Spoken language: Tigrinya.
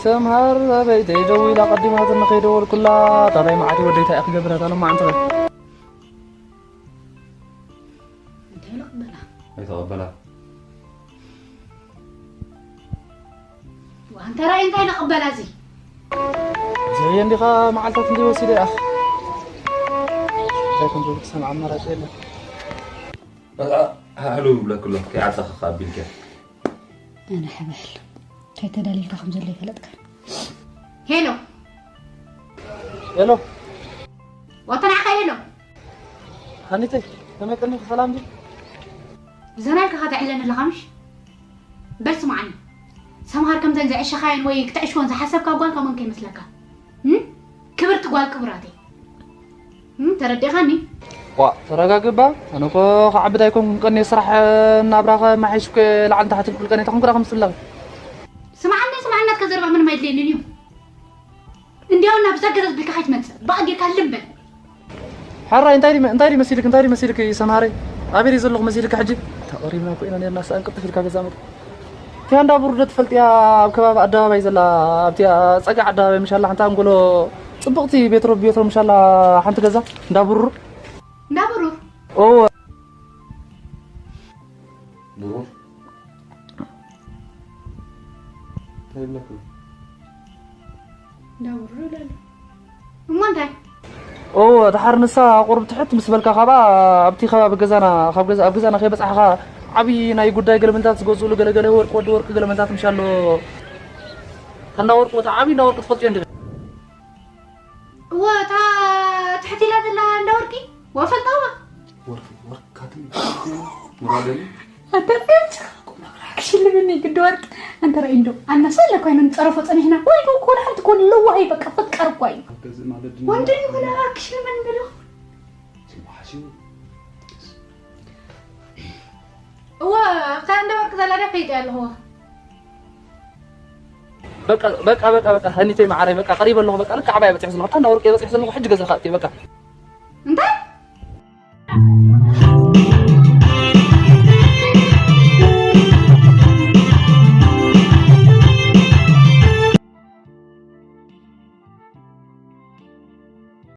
ሰምሃር ኣበይተይ ደዊላ ቀዲማትኒ ከይደወልኩላ፣ ታባይ መዓት ወደይታ እያ ክገብራ ታሎ መዓንተ። እንታይ ንቕበላ? ኣይተቐበላ። ዋንተ ራይ እንታይ ንቕበላ እዚ? ዘየ እንዲኻ መዓልታት እንዲ ወሲደ ኣኽ። እንታይ ከም ዝብል ክሰምዕ ኣማራጭ የለን። በቃ ሃሉ ብለክሎ ከይዓጸኻ ኣቢልከ። ኣነ ሕበል እንታይ ተዳሊልካ ከም ዘሎ ይፈለጥካ። ሄሎ ሄሎ ወተናዕካ ሄሎ ሃኒተይ ከመይ ቀኒኺ ሰላም ድዩ? ብዘናይ ከኻ ተዕለኒ ኣለኻ ምሽ? በል ስምዓኒ ሰምሃር ከምተን ዘዕሸኻየን ወይ ክትዕሽወን ዝሓሰብካ ጓል ከምኡን ከይመስለካ። እም? ክብርቲ ጓል ክቡራተይ እም? ተረዲኻኒ? ዋ ተረጋግባ። ኣነ እኮ ክዓብድ ኣይኮንኩን ቀኒ ስራሕ እናብራኸ ማሒሽ እኮ ላዕሊ ታሕቲ ክብል ቀኒ ተኾንኩ ዳ ከም ዝፍለቕ። ስምዓኒ ስምዓኒ ናትካ ዘረባ ምንም ኣይድልየንን እዩ። እንዲያው ናብ ዘገዘ ዝብልካ ከይትመጽእ ብኣጌርካ ልም በል። ሓራይ እንታይ ድዩ እንታይ ድዩ መሲልክ እንታይ ድዩ መሲልክ ሰምሃረይ? ኣበይ ድዩ ዘለኹ መሲልክ ሕጂ? ተቐሪብና እኮ ኢና ነርና ሰኣን ቅልጥፍ ኢልካ ገዛ መጥ። እቲያ እንዳ ብሩር ዶ ትፈልጥያ ኣብ ከባቢ ኣደባባይ ዘላ ኣብቲያ ጸጋ ኣደባባይ ምሻላ ሓንቲ ኣንጎሎ ጽብቕቲ ቤትሮ ቤትሮ ምሻላ ሓንቲ ገዛ እንዳ ብሩር እንዳ ብሩር ኦ ብሩር እንታይ ይብለኩም? እንዳ ብሩር ይብለሉ እሞ እንታይ? ኦ ድሓር ንሳ ቁርብ ትሕት ምስ በልካ ካብኣ ኣብቲ ከባቢ ገዛና ካብ ገዛ ኣብ ገዛና ከይበጻሕኻ ዓብዪ ናይ ጉዳይ ገለመንታት ዝገዝእሉ ገለገለ ወርቂ ወዲ ወርቂ ገለመንታት ምሻሎ እንዳ ወርቂ ወታ ዓብዪ እንዳ ወርቂ ትፈልጥዮ እንዲ እወ እታ ትሕት ኢላ ዘላ እንዳ ወርቂ ወፈልጣዋ ወርቂ ወርቂ ካትን ሙራደኒ ኣተርገምት ክሽልብኒ ግዲ ወርቂ እንተ ራእይ እንዶ ኣናሳ ኣለኳ ኢና ንጸረፎ ጸኒሕና ወይ ዶ ኮን ሓንቲ ኮን ለዋሃይ በቃ ፈቀር እኳ እዩ ገዝእ ማለት ወንድ ይሆነ ክሽልበኒ ብሎ ሲማሓሲ እወ ኣብታ እንዳ ወርቂ ዘላ ዳ ፈይጠ ኣለኹ በቃ በቃ በቃ በቃ ሃኒተይ መዓረይ በቃ ቀሪበ ኣለኹ በቃ ልክዕ ዓባይ በፂሕ ዘለኹ እንዳ ወርቂ በፂሕ ዘለኹ ሕጂ ገዛኻ እትየ በቃ